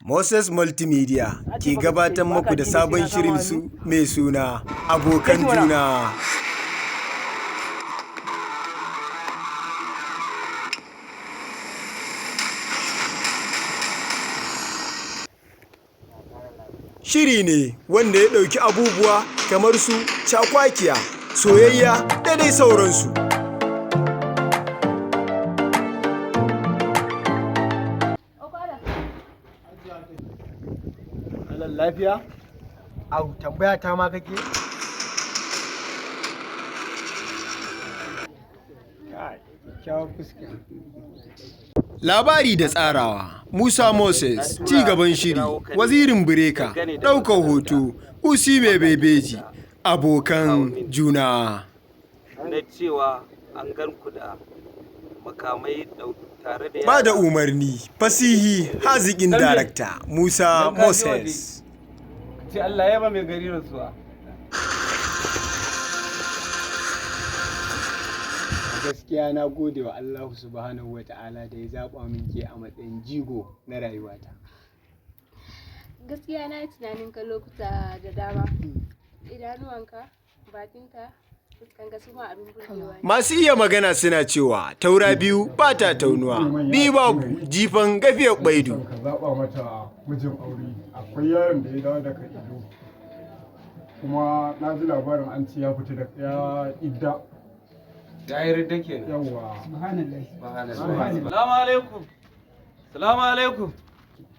Moses Multimedia ke gabatar muku da sabon shirin su mai suna Abokan Juna. Shiri ne wanda ya ɗauki abubuwa kamar su cakwakiya, soyayya da dai sauransu. Alan lafiya? Au, tambaya ta ma kake? Kai, kyakkyawar fuska. Labari da tsarawa Musa Moses, ci gaban shiri, wazirin Bireka, ɗaukar hoto, Usi mai bebeji, abokan juna. Na cewa an gan ku da makamai tare da Ba da yara. umarni, fasihi haziƙin darakta Musa Moses. Ce Allah ya ba mai gari rasuwa. A gaskiya na gode wa Allah subhanahu wa ta'ala da ya zaɓa min ke a matsayin jigo na rayuwata. Gaskiya na yi tunanin ka lokuta da dama. Idanuwanka, bakinka, fuskanka su ma abin burgewa ne. Masu iya magana suna cewa taura biyu ba ta taunuwa, biyu babu jifan gafiyar baidu. Ka zaɓa mata mijin aure. Akwai yaron da ya dawo daga Ido, kuma na ji labarin an ce ya fita da ya idda. Ya yi ridda kenan. Yawwa. Salamu alaikum. Salamu alaikum.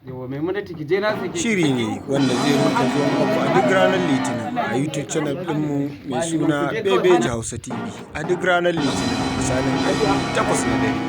Yawa Maimunatu, ki je na sake ki. Shiri ne wanda zai rinka zuwa muku a duk ranar Litinin a YouTube channel ɗinmu mai suna Bebeji Hausa TV a duk ranar Litinin misalin karfe 8 na dare.